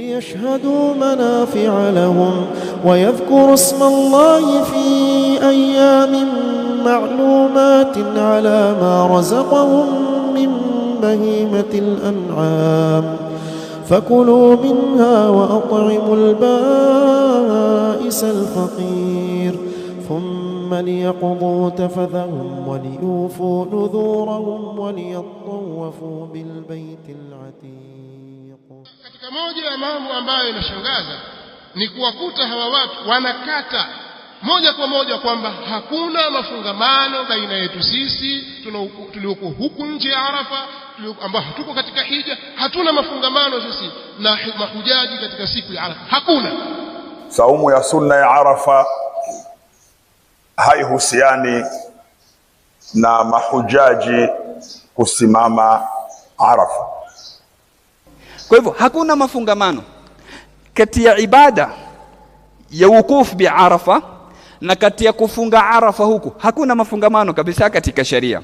ليشهدوا منافع لهم ويذكروا اسم الله في أيام معلومات على ما رزقهم من بهيمة الأنعام فكلوا منها وأطعموا البائس الفقير ثم ليقضوا تفثهم وليوفوا نذورهم وليطوفوا بالبيت العتيق. Katika moja ya mambo ambayo inashangaza ni kuwakuta hawa watu wanakata moja kwa moja kwamba hakuna mafungamano baina yetu sisi tulioko huku nje ya Arafa, ambao hatuko katika hija, hatuna mafungamano sisi na mahujaji katika siku ya Arafa, hakuna. Saumu ya sunna ya Arafa haihusiani na mahujaji kusimama Arafa. Kwa hivyo hakuna mafungamano kati ya ibada ya wukufu bi Arafa na kati ya kufunga Arafa huku, hakuna mafungamano kabisa katika sheria.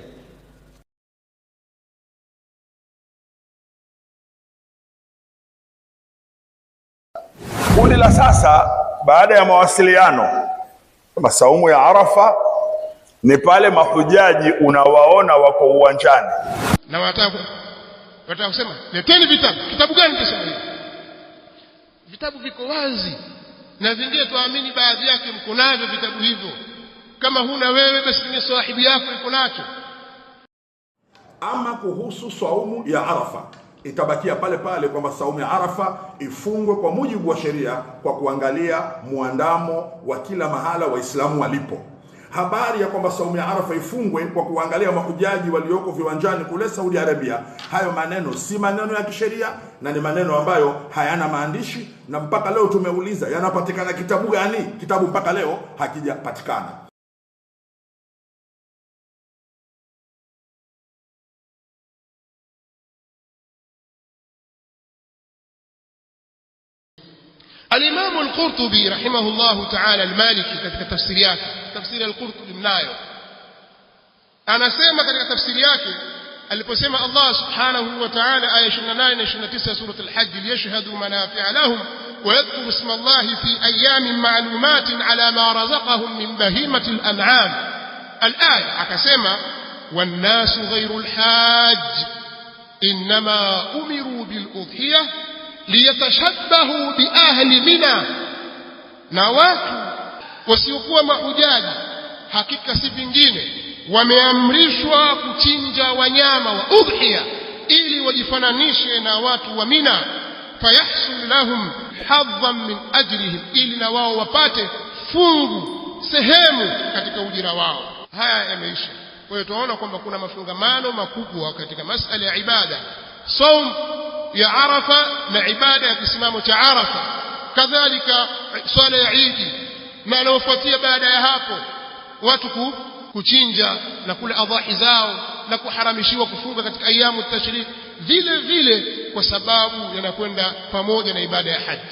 Kundi la sasa baada ya mawasiliano, saumu ya Arafa ni pale mahujaji unawaona wako uwanjani na wanataka kusema leteni vitabu. Kitabu gani kisema hivi? Vitabu viko wazi na vingine tuamini baadhi yake mko navyo vitabu hivyo. Kama huna wewe basi ni sahibi yako iko nacho. Ama kuhusu saumu ya Arafa itabakia pale pale kwamba saumu ya Arafa ifungwe kwa mujibu wa sheria kwa kuangalia muandamo wa kila mahala Waislamu walipo. Habari ya kwamba saumu ya Arafa ifungwe kwa kuangalia mahujaji walioko viwanjani kule Saudi Arabia, hayo maneno si maneno ya kisheria na ni maneno ambayo hayana maandishi, na mpaka leo tumeuliza yanapatikana kitabu gani? Kitabu mpaka leo hakijapatikana. Al-Imam Al-Qurtubi rahimahullahu ta'ala al-Maliki katika tafsiri yake, tafsiri Al-Qurtubi mnayo, anasema katika tafsiri yake aliposema Allah subhanahu wa ta'ala aya 28 na 29 sura Al-Hajj, liyashhadu manafi'a lahum wa yadhkuru isma Allah fi ayamin ma'lumatin ala ma razaqahum min bahimati al-an'am. Al-aya akasema wan-nasu ghayru al-hajj inma umiru bil-udhiyah liyatashabbahu bi ahli Mina, na watu wasiokuwa mahujaji hakika si vingine wameamrishwa kuchinja wanyama wa udhiya ili wajifananishe na watu wa Mina, fayahsul lahum hadhan min ajrihim, ili na wao wapate fungu sehemu katika ujira wao. Haya yameisha. Kwa hiyo tunaona kwamba kuna mafungamano makubwa katika masala ya ibada, saum ya Arafa na ibada ya kisimamo cha Arafa, kadhalika swala ya Idi na yanayofuatia baada ya hapo, watu kuchinja na kula adhahi zao na kuharamishiwa kufunga katika ayamu tashrik vile vile, kwa sababu yanakwenda pamoja na ibada ya haji.